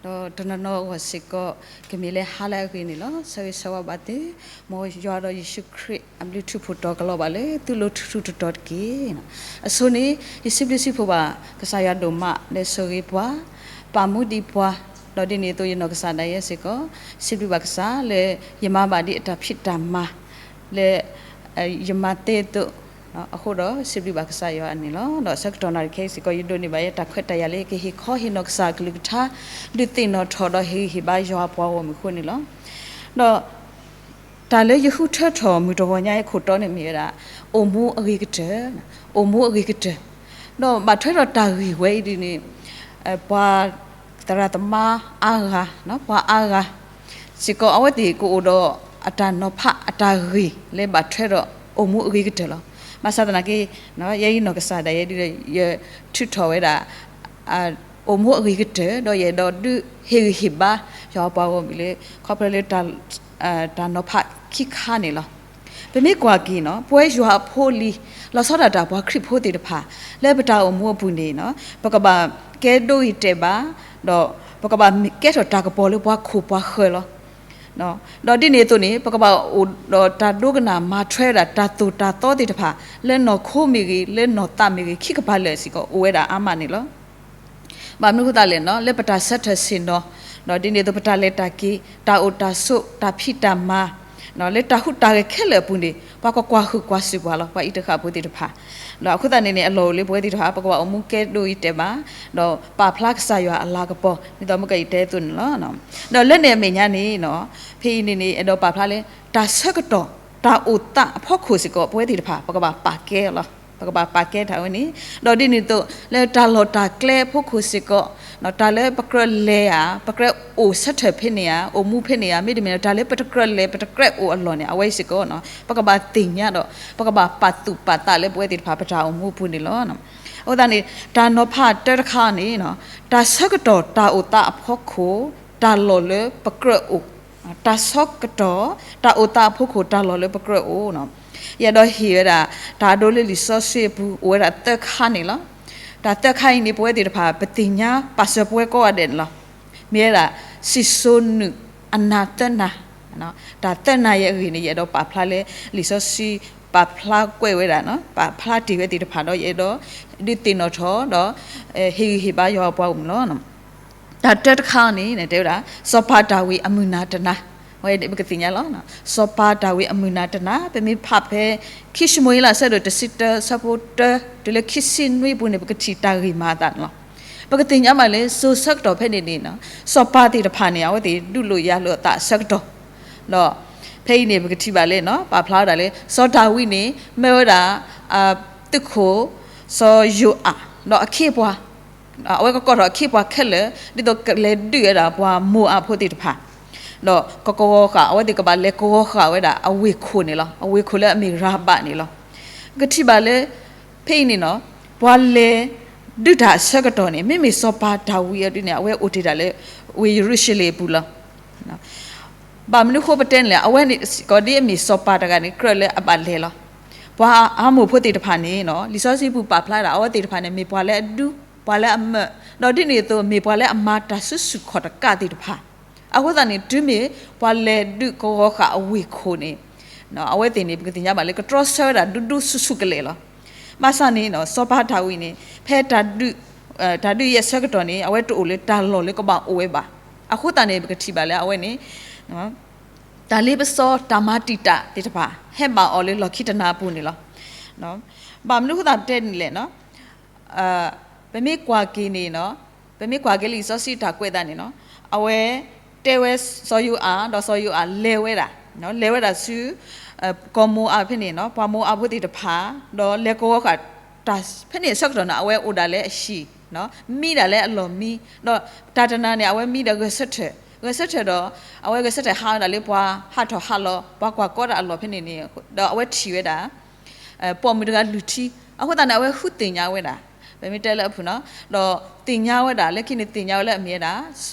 ဒီးတနီၤနီၤအဂီၢ်စ့ၢ်ကီး ကမ့ၢ်လၢဟါလၢအဂ့ၤန့ၣ်လီၤ. ဆၢဂ့ၤဆၢဝါဘၣ်သု, မ်ယွၤဒီးယ့ၣ်ၡူးခရံာ်အဘျုးထူၣ်ဖှိၣ်တီၤကလီၤဘၣ်လၢသုလိၤထူၣ်ထူၣ်တီၤတီၤတက့ၢ်. အဆိန့ၣ် ယစံးဘျုးစံးဖှိၣ်ဘၣ်ကစၢ်ယွၤဒိၣ်မးလၢဆိၣ်ဂ့ၤပှၤ, ပာ်မူဒံးပှၤ, ဒီးဒ်န့ၣ်အသိးယနီၢ်ကစၢ်ဒၣ်ယဲစ့ၢ်ကီး စံးဘျုးဘၣ်ကစၢ်လၢယမၤဘၣ်ဒံးအတၢ်ဖံးတၢ်မၤ လၢ ယမၤသ့အသိး အဃိဒီးစံးဘျုးဘၣ်ကစၢ်ယွၤန့ၣ်လီၤ. ဒီးဆၢကတီၢ်နၣ်ရံၣ်ခဲအံၤစ့ၢ်ကီး ယဒိးန့ၢ်ဘၣ်ယဲတၢ်ခွဲးတၢ်ယာ်လၢယကဟ့ၣ်ခီဟ့ၣ်နီၤကစၢ်အကလုၢ်ကထါ ဒုးသ့ၣ်နီၣ်ထီၣ်ဒီးဟ့ၣ်ဂံၢ်ဟ့ၣ်ဘါယွၤအပှၤဂီၢ်မုၢ်အဃိန့ၣ်လီၤ. ဒီး တၢ်လၢယဃုထၢထီၣ်မုၢ်တဂီၤညါအံၤခိၣ်တီန့ၣ်မ့ၢ်ဝဲဒၣ် အိၣ်မူအဂ့ၤကတၢၢ်, အိၣ်မူအဂ့ၤကတၢၢ်, ဒီးဘၣ်ထွဲဒီးတၢ်ဂ့ၢ်ဝဲအံၤဒ်န့ၣ် ပှၤသရၣ်သမါအါဂၤ, ပှၤအါဂၤ စ့ၢ်ကီးအဝဲသ့ၣ်ကအိၣ်ဒီးအတၢ်နီၤဖးအတၢ်ဂ့ၢ်လၢဘၣ်ထွဲဒီးအိၣ်မူအဂ့ၤကတၢၢ်လီၤ. ဘၣ်ဆၣ်သနာ်က့ ယဲယနီၢ်ကစၢ်ဒၣ်ယဲဒ်ဒီး ယထုးထီၣ်ဝဲဒၣ် အိၣ်မူအဂ့ၤကတၢၢ် ဒီးယအဲၣ်ဒိးဒုးဟ့ၣ်ဂံၢ်ဟ့ၣ်ဘါ ယွၤအပှၤဂီၢ်မုၢ်လၢ ခီဖျိလၢ တၢ်နီၤဖးခံခါန့ၣ်လီၤ. ပမ့ၢ်ကွၢ်က့ၤနီၤ ပဝဲယွၤအဖိအလံၤ လီၤဆီဒၣ်တၢ်ပှၤခရံာ်ဖိသ့ၣ်တဖၣ် လၢပတၢ်အိၣ်မူအပူၤန့ၣ် ပကဘၣ်ကဲဒိဂ့ၤတဲာ်ဘၣ်, ဒီးပကဘၣ်ကဲထီၣ်တၢ်ကပီၤလၢပှၤခိၣ်ပှၤဃၢၤလီၤ. ဒီးဒ်န့ၣ်အသိးန့ၣ် ပကဘၣ်အိၣ်ဒီးတၢ်ဒိကနၣ်မၤထွဲဝဲဒၣ်တၢ်သိၣ်တၢ်သီသ့ၣ်တဖၣ် လၢနီၢ်ခိမ့ၢ်ဂ့ၤ လၢနီၢ်သးမ့ၢ်ဂ့ၤ ခံကပၤလၢာ်စ့ၢ်ကီး အိၣ်ဝဲဒၣ်အါမးန့ၣ်လီၤ. ဘၣ်မနုၤအဃိသတးလဲၣ်နီၤ လၢပတၢ်ဆၢထၢၣ်ဆ့ၣ်နီၤ, ဒီးဒ်န့ၣ်အသိးပတၢ်လဲၤတၢ်က့ၤ တၢ်အိၣ်တၢ်ဆိး တၢ်ဖံးတၢ်မၤ လၢတၢ်ဟူးတၢ်ဂဲၤခဲလၢာ်အပူၤန့ၣ် ပှၤကကွၢ်ဟုၣ်ကွၢ်စူၣ်ပှၤလီၤ ပှၤအံၤတဃၣ်ဖိသ့ၣ်တဖၣ်. ဒီးအဃိသတးန့ၣ်န့ၣ် အလီၢ်အိၣ်လၢပဝဲသ့ၣ်တဖၣ် ပကဘၣ်အိၣ်မူကဲဒိဂ့ၤတဲာ်ဘၣ်, ဒီးပာ်ဖျါကစၢ်ယွၤအလၤကပီၤ ဒ်သိးမုၢ်ကယံာ်တဲအသိးန့ၣ်လီၤ. ဒီးလၢန့ၣ်အမဲာ်ညါန့ၣ်နီၤ ဖဲအံၤန့ၣ်န့ၣ် အဲၣ်ဒိးပာ်ဖျါလၢတၢ်ဆၢကတီၢ် တၢ်အိၣ်သးအဖီခိၣ်စ့ၢ်ကီး ပဝဲသ့ၣ်တဖၣ် ပကဘၣ်ပာ်ကဲအီၤလီၤ. ပကဘၣ်ပာ်ကဲတၢ်ဝဲန့ၣ် ဒီးဒ်န့ၣ်အသိး လၢတၢ်လီၢ်တၢ်ကျဲအဖီခိၣ်စ့ၢ်ကီး တၢ်လၢပကြၢးလဲၤဧါ ပကြၢးအိၣ်ဆၢထၢၣ်ဖဲန့ၣ်ဧါ အိၣ်မူဖဲန့ၣ်ဧါ မ့တမ့ၢ်ဒီး တၢ်လၢပတကြၢးလဲၤ ပတကြၢးအိၣ်အလီၢ်န့ၣ် အဝဲစ့ၢ်ကီး ပကဘၣ်သ့ၣ်ညါဒီး ပကဘၣ်ပာ်သူၣ်ပာ်သးလၢပဝဲသ့ၣ်တဖၣ် ပတၢ်အိၣ်မူအပူၤန့ၣ်လီၤ. အဃိသတးန့ၣ် တၢ်နီၤဖးတၢတခါန့ၣ် တၢ်ဆၢကတီၢ်တၢ်အိၣ်သးအဖီခိၣ် တၢ်လီၢ်လၢပကြၢးအိၣ်, တၢ်ဆၢကတီၢ် တၢ်အိၣ်သးအဖီခိၣ် တၢ်လီၢ်လၢပကြၢးအိၣ်နီၤ. ယအဲၣ်ဒိးဟ့ၣ်ဝဲဒၣ် တၢ်အဒိလၢလံာ်စီဆှံအပူၤ အိၣ်ဝဲဒၣ်သၢခါန့ၣ်လီၤ. တၢ်သၢခါအံၤန့ၣ် ပဝဲသ့ၣ်တဖၣ် ပသ့ၣ်ညါပာ်စၢၤပဝဲကိးဂၤဒဲးန့ၣ်လီၤ. မ့ၢ်ဝဲဒၣ် စံၣ်စိၤနုာ်အနၢ်သၢနၢ်, တၢ်သၢနၢ်ယဲအဂ့ၢ်န့ၣ် ယအဲၣ်ဒိးပာ်ဖျါလၢ လံာ်စီဆှံပာ်ဖျါကွဲးဝဲဒၣ်, ပာ်ဖျါတ့ၢ်ဝဲသ့ၣ်တဖၣ်ဒီး ယအဲၣ်ဒိးဒုးသ့ၣ်နီၣ်ထီၣ်ဒီး ဟ့ၣ်ဂံၢ်ဟ့ၣ်ဘါယွၤအပှၤဂီၢ်မုၢ်လီၤ. တၢ်တၢတခါန့ၣ် တဲဝဲဒၣ် စီၤပၤဒၤဝံးအမုၢ်နၤတနၤ, ဝဲပကသ့ၣ်ညါလီၤ. စီၤပၤဒၤဝံးအမုၢ်နၤတနၤ ပမ့ၢ်ဖးဖဲ ခံၡမူၤအ့လး အဆၢဒိၣ်တဆံတၢ အဆၢဖိတၢ တုၤလၢခံဆံနွံအပူၤန့ၣ် ပကထံၣ်တၢ်ဂ့ၢ်မၤအသးန့ၣ်လီၤ. ပကသ့ၣ်ညါဘၣ်လၢ စိၤဆၢကတီၢ်ဖဲန့ၣ်န့ၣ် စီၤပၤသ့ၣ်တဖၣ်န့ၣ် အဝဲသ့ၣ်ဒုးလိာ်ယၤလိာ်အသးအဆၢကတီၢ်, ဒီးဖဲအံၤန့ၣ် ပကထံၣ်ဘၣ်လၢ ပာ်ဖျါဝဲဒၣ်လၢ စီၤဒၤဝံးန့ၣ် မၢဝဲဒၣ် သုးခိၣ် စီၤယိၤအး ဒီးအခ့အပှၤ အဝဲကကိးထီၣ်အခ့အပှၤခဲလၢာ် ဒ်သိးကလဲၤဒုးဝဲဒၣ်ပှၤမိၤအၤဖိသ့ၣ်တဖၣ်, ဒီးကကဝီၤဃာ် အဝဲသ့ၣ်ကဘၣ်လဲၤကဝီၤဃာ်ဝဲဒၣ်အဝ့ၢ်ခိၣ်န့ၣ်လီၤ. အဝ့ၢ်ခိၣ်လၢအမ့ၢ်ရၤဘးန့ၣ်လီၤ. ပကထံၣ်ဘၣ်လၢ ဖဲအံၤန့ၣ်နီၤ ပှၤလဲၤဒုးတၢ်အဆၢကတီၢ်န့ၣ် မ့မ့ၢ်စီၤပၤဒၤဝံးအဒုန့ၣ် အဝဲအိၣ်တ့ၢ်ဒၣ်လၢ ဝ့ၢ်ယရူၤၡလ့ၣ်အပူၤလီၤ. ဘၣ်မနုၤဃိပတဲန့ၣ်လဲၣ်, အဝဲန့ၣ်စ့ၢ်ကီးဒ်အမ့ၢ်စီၤပၤတဂၤန့ၣ် ကြၢးလၢအဘၣ်လဲၤလီၤ. ပှၤအၤမိၣ်ဖိသ့ၣ်တဖၣ်န့ၣ်နီၤ လံာ်စီဆှံပူၤပာ်ဖျါဒၣ် အဝဲသ့ၣ်တဖၣ်န့ၣ် မ့ၢ်ပှၤလၢအဒူ ပှၤလၢအမၢး, ဒီးဒ်န့ၣ်အသိး မ့ၢ်ပှၤလၢအမၤတၢ်စုဆူၣ်ခီၣ်တကးသ့ၣ်တဖၣ်. အဃိသတးန့ၣ် တုၤမ့ၢ်ပှၤလဲၤဒုးကဝီၤဃာ်အဝ့ၢ်ခိၣ်န့ၣ် အဝဲသ့ၣ်န့ၣ် ပကသ့ၣ်ညါဘၣ်လၢ ကတြီဆၢဝဲဒၣ်ဒူဒူဆူၣ်ဆူၣ်ကလဲာ်လီၤ. ဘၣ်ဆၣ်န့ၣ်နီၤ စီၤပၤဒၤဝံးန့ၣ် ဖဲ တၢ်ဒုးယဲၢ်ဆၢကတီၢ်န့ၣ် အဝဲတအိၣ်လၢတၢ်လီၢ်လၢကဘၣ်အိၣ်ဝဲဘၣ်. အဃိသတးန့ၣ် ပကထံၣ်ဘၣ်လၢအဝဲန့ၣ် တၢ်လ့ပစီ တၢ်မၤတံာ်တာ်သ့ၣ်တဖၣ် ဟဲဘၣ်အီၤလၢလီၢ်ခံတနၤအပူၤန့ၣ်လီၤ. ဘၣ်မနုၤအဃိသတးပတဲန့ၣ်လဲၣ်နီၤ, ပမ့ၢ်ကွၢ်က့ၤန့ၣ်နီၤ, ပမ့ၢ်ကွၢ်က့ၤလံာ်စီဆှံတၢ်ကွဲးအသးန့ၣ်နီၤ, အဝဲတဲဝဲစီၤယိၤအၤ ဒီးစီၤယိၤအၤလဲၤဝဲဒၣ်, လဲၤဝဲဒၣ်ဆူ ကီၢ်မိၤအၤဖဲန့ၣ်နီၤ, ပှၤမိၤအၤဖိသ့ၣ်တဖၣ်, ဒီးလဲၤကဝီၤဃာ် တၢ်ဖဲန့ၣ်အဆၢကတီၢ်န့ၣ် အဝဲအိၣ်ဒၣ်လၢအဟံၣ်, မံဒၣ်လၢအလီၢ်မံ, ဒီးတၢ်တနၤန့ၣ် အဝဲမံဒီးဂဲၤဆၢထၢၣ်, ဂဲၤဆၢထၢၣ်ဒီး အဝဲဂဲၤဆၢထၢၣ်ဟးဝဲဒၣ်လၢပှၤဟးထီၣ်ဟးလီၤ ပှၤကွၢ်ကီတၢ်အလီၢ်ဖဲန့ၣ်န့ၣ်, ဒီးအဝဲထံၣ်ဝဲဒၣ် ပိာ်မုၣ်တဂၤလုၢ်ထံ, အဃိသတးန့ၣ် အဝဲဃုသ့ၣ်ညါဝဲဒၣ်, ပမ့ၢ်တဲလၢအဖုၣ်နီၤ, ဒီးသ့ၣ်ညါဝဲဒၣ် လၢခံန့ၣ်သ့ၣ်ညါဝဲလၢအမ့ၢ်ဝဲဒၣ်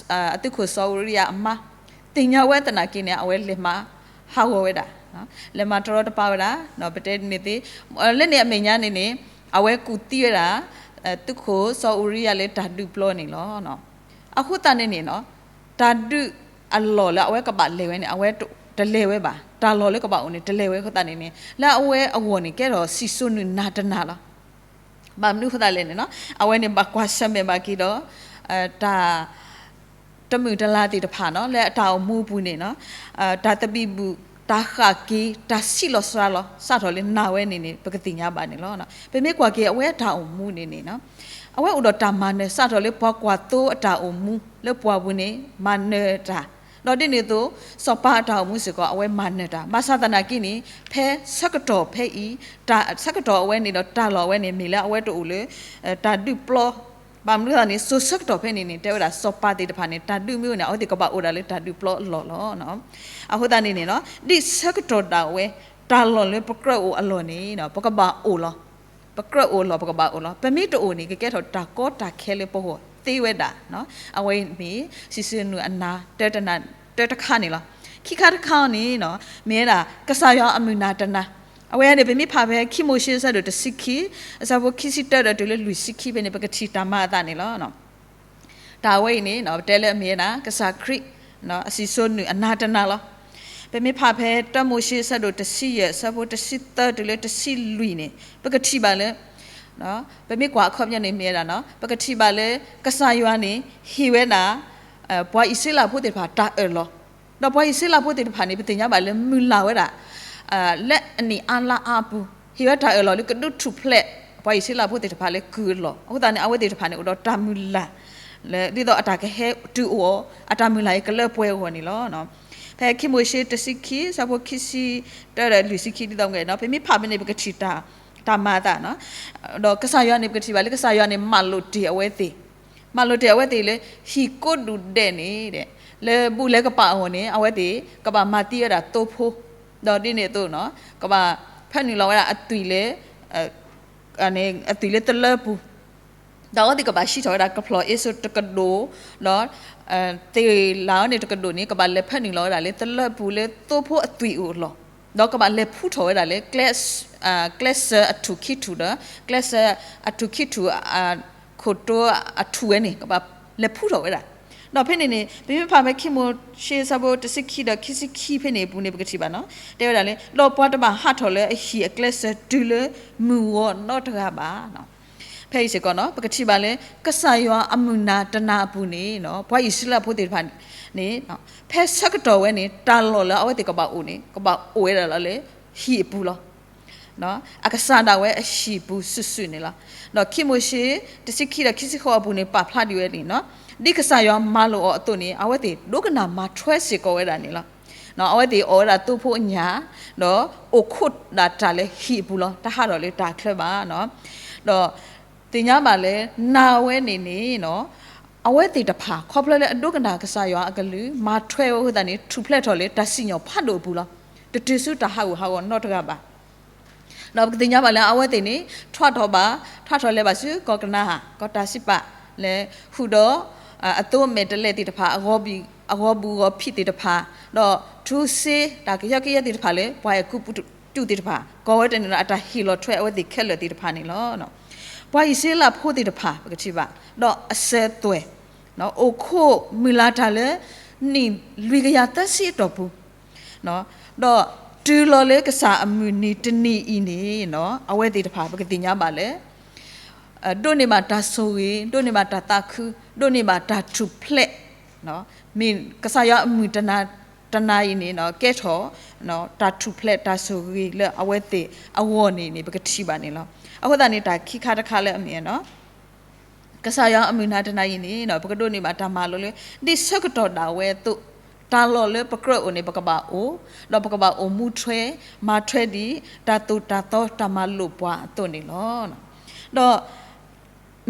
အသုးခိၣ်စီၤအူၤရံယၤအမါ, သ့ၣ်ညါဝဲသနာ်က့န့ၣ် အဝဲလဲၤမၤဟးဂီၤဝဲဒၣ်, လဲၤမၤတရီတပါဝဲဒၣ်, ပတဲန့ၣ်သ့, လၢန့ၣ်အမဲာ်ညါန့ၣ်န့ၣ် အဝဲကူၣ်သံဝဲဒၣ် သုးခိၣ်စီၤအူၤရံယၤလၢတၢ်ဒုးပျီန့ၣ်လီၤ. အဃိသတးန့ၣ်န့ၣ်နီၤ တၢ်ဒုးအလီၢ်လၢအဝဲကဘၣ်လဲၤဝဲန့ၣ် အဝဲတလဲၤဝဲဘၣ်. တၢ်လီၢ်လၢကဘၣ်အိၣ်န့ၣ် တလဲၤဝဲအဃိသတးန့ၣ်န့ၣ် လၢအဝဲအဂီၢ်န့ၣ် ကဲထီၣ်စံၣ်စိၤနုာ်နၤတနၤလီၤ. ဘၣ်မနုၤအဃိသတးလဲၣ်န့ၣ်နီၤ အဝဲန့ၣ်ဘၣ်ကွၢ်ဆၢၣ်မဲာ်ဘၣ်က့ၤဒီး တၢ် တမုာ်တလၤသ့ၣ်တဖၣ်နီၤ လၢအတၢ်အိၣ်မူအပူၤန့ၣ်နီၤ တၢ်သဘံၣ်ဘုၣ် တၢ်ဃၣ်က့ၤ တၢ်ဆံးလီၤစှၤလီၤ စးထီၣ်လၢနာ်ဝဲန့ၣ်န့ၣ် ပကသ့ၣ်ညါဘၣ်န့ၣ်လီၤ. ပမ့ၢ်ကွၢ်က့ၤအဝဲအတၢ်အိၣ်မူန့ၣ်န့ၣ်နီၤ အဝဲအိၣ်ဒီးတၢ်မၤနၢၤ စးထီၣ်လၢပှၤကွၢ်သိအတၢ်အိၣ်မူ လၢပှၤပူၤန့ၣ် မၤနၢၤတၢ် ဒီးဒ်န့ၣ်အသိး စီၤပၤအတၢ်အိၣ်မူစ့ၢ်ကီး အဝဲမၤနၢၤတၢ် ဘၣ်ဆၣ်သနာ်က့န့ၣ် ဖဲဆၢကတီၢ်ဖဲအံၤ တၢ်ဆၢကတီၢ်အဝဲန့ၣ်ဒီးတၢ်လီၢ်အဝဲန့ၣ် မ့ၢ်လၢအဝဲတအိၣ်လၢ တၢ်ဒုးပျီ ဘၣ်မနုၤအဃိသတးန့ၣ် စိၤဆၢကတီၢ်ဖဲန့ၣ်န့ၣ် တဲဝဲဒၣ်စီၤပၤသ့ၣ်တဖၣ်န့ၣ် တၢ်ဒုးမ့ၢ်အိၣ်န့ၣ် အဝဲသ့ၣ်ကဘၣ်အိၣ်ဒၣ်လၢတၢ်ဒုးပျီအလီၢ်လီၤ. အဃိသတးန့ၣ်န့ၣ်နီၤ ဒ်ဆၢကတီၢ်ဒၣ်ဝဲ တၢ်လီၢ်လၢပကြၢးအိၣ်အလီၢ်န့ၣ် ပကဘၣ်အိၣ်လီၤ. ပကြၢးအိၣ်လီၢ် ပကဘၣ်အိၣ်လီၤ. ပမ့ၢ်တအိၣ်န့ၣ် ကကဲထီၣ်တၢ်ကီတၢ်ခဲလၢပဂီၢ်သ့ဝဲဒၣ်. အဝဲမ့ၢ် စံၣ်စိၤနုာ်အနၤ တၢတနၤ တၢတခါန့ၣ်လီၤ. ခံခါတခါန့ၣ်နီၤ မ့ၢ်ဝဲဒၣ် ကစၢ်ယွၤအမုၢ်နၤတနၤ အဝဲန့ၣ် ပမ့ၢ်ဖးဖဲခံမိၤၡ့အဆၢဒိၣ်တဆံခံ အဆၢဖိခံဆံတၢဒီးတုၤလၢလွံၢ်ဆံခံဖဲန့ၣ် ပကထံၣ်တၢ်မၤအသးန့ၣ်လီၤ. တၢ်ဝဲအံၤန့ၣ် ပတဲလၢအမ့ၢ်ဝဲဒၣ် ကစၢ်ခရံာ် အစံၣ်စိၤနုာ်အနၤတနၤလီၤ. ပမ့ၢ်ဖးဖဲတၢမိၤၡ့အဆၢဒိၣ်တဆံယဲၢ် အဆၢဖိတဆံသၢတုၤလၢတဆံလွံၢ်န့ၣ် ပကထံၣ်ဘၣ်လၢ ပမ့ၢ်ကွၢ်အခီပညီန့ၣ်မ့ၢ်ဝဲဒၣ်နီၤ ပကထံၣ်ဘၣ်လၢ ကစၢ်ယွၤန့ၣ် ဟ့ၣ်ဝဲဒၣ် ပှၤအံၣ်စရ့လးဖိသ့ၣ်တဖၣ်တၢ်အၢၣ်လီၤ, ဒီးပှၤအံၣ်စရ့လးဖိသ့ၣ်တဖၣ်န့ၣ် ပသ့ၣ်ညါဘၣ်လၢမုၢ်လၢ်ဝဲဒၣ် လၢအနံၣ်အါလါအါအပူၤ ဟ့ၣ်ဝဲတၢ်အၢၣ်လီၤလၢကဒုးထူၣ်ဖျဲး ပှၤအံၣ်စရ့လးဖိသ့ၣ်တဖၣ်လၢကုၢ်အလီၢ်, အဃိသတးန့ၣ် အဝဲသ့ၣ်တဖၣ်န့ၣ် အိၣ်ဒီးတၢ်မုၢ်လၢ် လၢဒ်သိးအတၢ်ကဟဲတုၤအိၣ်အီၤ အတၢ်မုၢ်လၢ်အံၤကလၢပှဲၤအဂီၢ်န့ၣ်လီၤ. ဖဲခံမိၤၡ့တဆံခံ အဆၢဖိခံဆံတၢဒီးလွံၢ်ဆံခံ ဒ်သိးဝဲနီၤ ပမ့ၢ်ဖးဖဲန့ၣ် ပကထံၣ်တၢ် တၢ်မၤအသးနီၤ, ဒီးကစၢ်ယွၤန့ၣ် ပကထံၣ်ဘၣ်လၢကစၢ်ယွၤန့ၣ် မၤလိာ်တ့ၢ်အဝဲသ့ၣ် မၤလိာ်တ့ၢ်အဝဲသ့ၣ်လၢ ဟံၣ်ကိးဒူၣ်ဒဲးန့ၣ် လၢဘူၣ်လဲၤကပာ်အဂီၢ်န့ၣ် အဝဲသ့ၣ် ကဘၣ်မၤသံဝဲဒၣ်သိဖိ, ဒီးဒ်န့ၣ်အသိးနီၤ ကဘၣ်ဖၢနုာ်လီၤဝဲဒၣ်အသွံၣ်လၢ အသွံၣ်လၢသလၢပူၤ, ဒီးအဝဲသ့ၣ်ကဘၣ်ဟံးထီၣ်ဝဲဒၣ်ကဖျီၣ်အ့စိၤတကဒိၣ်, ဒီး သ့ၣ်လၣ်အီၤန့ၣ်တကဒိၣ်န့ၣ် ကဘၣ်လဲၤဖၢနုာ်လီၤဝဲဒၣ်လၢသလၢပူၤလၢသိဖိအသွံၣ်အိၣ်အလီၢ်, ဒီးကဘၣ်လဲၤဖူထီၣ်ဝဲဒၣ်လၢ ကျဲစၢၤအထူၣ်ခံထူၣ်ဒီး ကျဲစၢၤအထူၣ်ခံထူၣ် ခိၣ်တိအထူၣ်ဝဲန့ၣ် ကဘၣ်လဲၤဖူထီၣ်ဝဲဒၣ်. ဒီးဖဲန့ၣ်န့ၣ် ပမ့ၢ်ဖးဖဲခံမိၤၡ့အဆၢဖိတဆံခံဒီးခံဆံခံဖဲန့ၣ်အပူၤန့ၣ် ပကထံၣ်ဘၣ်နီၤ တဲဝဲဒၣ်လၢ ဒီးပှၤတဘၣ်ဟးထီၣ်လၢအဟံၣ်အကျဲစၢၤတုၤလၢမုၢ်ဂီၤနီတဂၤဘၣ်. ဖဲအံၤစ့ၢ်ကီးနီၤ ပကထံၣ်ဘၣ်လၢ ကစၢ်ယွၤအမုၢ်နၤတနၤအပူၤန့ၣ် ပှၤအံၣ်စရ့လးဖိသ့ၣ်တဖၣ်န့ၣ် ဖဲဆၢကတီၢ်ဝဲန့ၣ် တၢ်လီၢ်လၢအဝဲသ့ၣ်ကဘၣ်အိၣ်န့ၣ် ကဘၣ်အိၣ်ဝဲဒၣ်လီၤလၢ ဟံၣ်အပူၤလီၤ. အကစၢ်ဒၣ်ဝဲအဟံၣ်ပူၤစုာ်စုာ်န့ၣ်လီၤ. ဒီးခံမိၤၡ့ တဆံခံဒီးခံဆံဃိးအပူၤန့ၣ် ပာ်ဖျါဒံးဝဲန့ၣ်နီၤ ဒ်ကစၢ်ယွၤမၤလိာ်အီၤအသိးန့ၣ် အဝဲသ့ၣ်ဒိကနၣ်မၤထွဲစ့ၢ်ကီးဝဲဒၣ်န့ၣ်လီၤ. အဝဲသ့ၣ်အီၣ်ဝဲဒၣ်သိဖိအညၣ် ဒီးအိၣ်ခိးဒၣ်တၢ်လၢဟံၣ်အပူၤလီၤ. တဟးထီၣ်လၢတၢ်ချၢဘၣ်နီၤ ဒီးသ့ၣ်ညါဘၣ်လၢ နာ်ဝဲန့ၣ်န့ၣ်နီၤ အဝဲသ့ၣ်တဖၣ် ခီဖျိလၢအဒိကနၣ်ကစၢ်ယွၤအကလုၢ် မၤထွဲဝဲအဃိသတးန့ၣ် ထူၣ်ဖျဲးထီၣ်လၢတၢ်စံၣ်ညီၣ်ဖးဒိၣ်အပူၤလီၤ. တတုၤဆူတၢ်ဟးဂူာ်ဟးဂီၤနီတဂၤဘၣ်. ဒီးပကသ့ၣ်ညါဘၣ်လၢအဝဲသ့ၣ်န့ၣ် ထွးထီၣ်ဘၣ် ထွးထီၣ်လဲၤဘၣ်ဆူကီၢ်ကနၤဧၣ် ကီၢ်တၢ်စံးပာ် လဲၤဃုာ်ဒီး အသိမဲာ်တဲးလဲးသ့ၣ်တဖၣ် အဂီၤဘူးဂီၤဖံးသ့ၣ်တဖၣ် ဒီးထူစ့တၢ်ကယီကယဲသ့ၣ်တဖၣ်လၢ ပှၤအဲၤကူပတူးသ့ၣ်တဖၣ် ကိးဝဲတန့ၣ်ဒီး အတၢ်ဟ့ၣ်လီၤထွဲအဝဲသ့ၣ်ခဲလၢာ်သ့ၣ်တဖၣ်န့ၣ်လီၤ. ပှၤအံၣ်စရ့လးဖိသ့ၣ်တဖၣ် ပကထံၣ်ဘၣ် ဒီးအစၢၤသွဲၣ် အိၣ်ခိးမုၢ်လၢ်တၢ်လၢ နံၣ်လွံၢ်ကယၤသၢဆံအတီၢ်ပူၤ ဒီးတုၤလီၤလၢကစၢ်အမုၢ်နံၤတနံၤအံၤန့ၣ် အဝဲသ့ၣ်တဖၣ် ပကသ့ၣ်ညါဘၣ်လၢ ဒိးန့ၢ်ဘၣ်တၢ်ဆိၣ်ဂ့ၤ ဒိးန့ၢ်ဘၣ်တၢ်သးခု ဒိးန့ၢ်ဘၣ်တၢ်ထူၣ်ဖျဲး မ့ၢ်ကစၢ်ယွၤအမုၢ်တနၤအံၤန့ၣ် ကဲထီၣ် တၢ်ထူၣ်ဖျဲးတၢ်ဆိၣ်ဂ့ၤလၢအဝဲသ့ၣ်အဂီၢ်န့ၣ်န့ၣ် ပကထံၣ်ဘၣ်န့ၣ်လီၤ. အဃိသတးန့ၣ် တၢ်ခံခါတခါလၢအမ့ၢ်နီၤ ကစၢ်ယွၤအမုၢ်နၤတနၤအံၤန့ၣ် ပကဒိးန့ၢ်ဘၣ်တၢ်မၤလိလၢ ဒ်ဆၢကတီၢ်ဒၣ်ဝဲအသိး တၢ်လီၢ်လၢပကြၢးအိၣ်န့ၣ် ပကဘၣ်အိၣ် ဒီးပကဘၣ်အိၣ်မူထွဲ မၤထွဲဒ် တၢ်သိၣ်တၢ်သီတၢ်မၤလိာ်ပှၤအသိးန့ၣ်လီၤ. ဒီး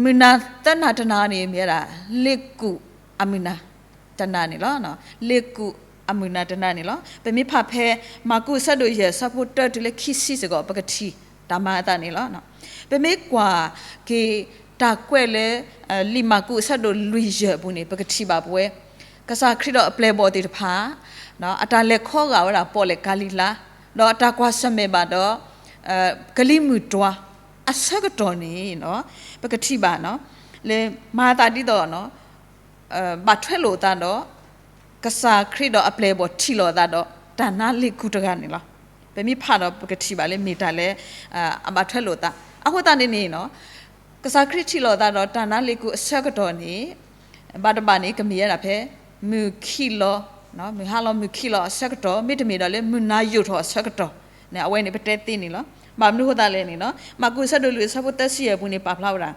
မုၢ်နၤသၢနၤတနၤန့ၣ် မ့ၢ်ဝဲဒၣ် လ့ၣ်ကူၣ်အမုၢ်နၤတနၤန့ၣ်လီၤ. လ့ၣ်ကူၣ်အမုၢ်နၤတနၤန့ၣ်လီၤ. ပမ့ၢ်ဖးဖဲ မၢ်ကူးအဆၢဒိၣ်ယဲၢ် အဆၢဖိတၢတုၤလၢခံဆံစ့ၢ်ကီး ပကထံၣ်တၢ်မၤအသးန့ၣ်လီၤ. ပမ့ၢ်ကွၢ်က့ၤတၢ်ကွဲးလၢ လံာ်မၢ်ကူးအဆၢဒိၣ်လွံၢ်ယဲၢ်အပူၤန့ၣ် ပကထံၣ်ဘၣ်ပဝဲ ကစၢ်ခရံာ်ဒီးအပျဲၢ်အဘီၣ်သ့ၣ်တဖၣ် အတၢ်လဲၤခီဂာ်ဝဲဒၣ်ပီၣ်လဲၣ်ကၤလံၤလါ ဒီးအတၢ်ကွၢ်ဆၢၣ်မဲာ်ဘၣ်ဒီး ကလံၤမုၢ်တွၤအဆၢကတီၢ်န့ၣ် ပကထံၣ်ဘၣ် လၢမၤအသးဒ်သိး ဘၣ်ထွဲလိာ်အသးဒီး ကစၢ်ခရံာ်ဒီးအပျဲၢ်အဘီၣ်ထံၣ်လိာ်အသးဒီးတၢ်နါလ့ၣ်ကူၣ်တဂၤန့ၣ်လီၤ. ပမ့ၢ်ဖးဒီးပကထံၣ်ဘၣ်လၢမ့ၢ်တၢ်လၢ အဘၣ်ထွဲလိာ်အသး. အဃိသတးန့ၣ်န့ၣ် ကစၢ်ခရံာ်ထံၣ်လိာ်အသးဒီးတၢ်နါလ့ၣ်ကူၣ်အဆၢကတီၢ်န့ၣ် ဘၣ်တဘၣ်န့ၣ် ကမ့ၢ်ဝဲဒၣ်ဖဲ မုၢ်ခံလီၤ, မုၢ်ဟါလီၤမုၢ်ခံလီၤအဆၢကတီၢ် မ့တမ့ၢ်ဒီးလၢမုၢ်နၤယိာ်ထီၣ်အဆၢကတီၢ် အဝဲန့ၣ်ပတဲသ့န့ၣ်လီၤ. ဘၣ်မနုၤအဃိသတးလဲၣ်န့ၣ် မၢ်ကူးအဆၢဒိၣ်လွံၢ်အဆၢဖိသၢဆံယဲၢ်အပူၤန့ၣ် ပာ်ဖျါဝဲဒၣ်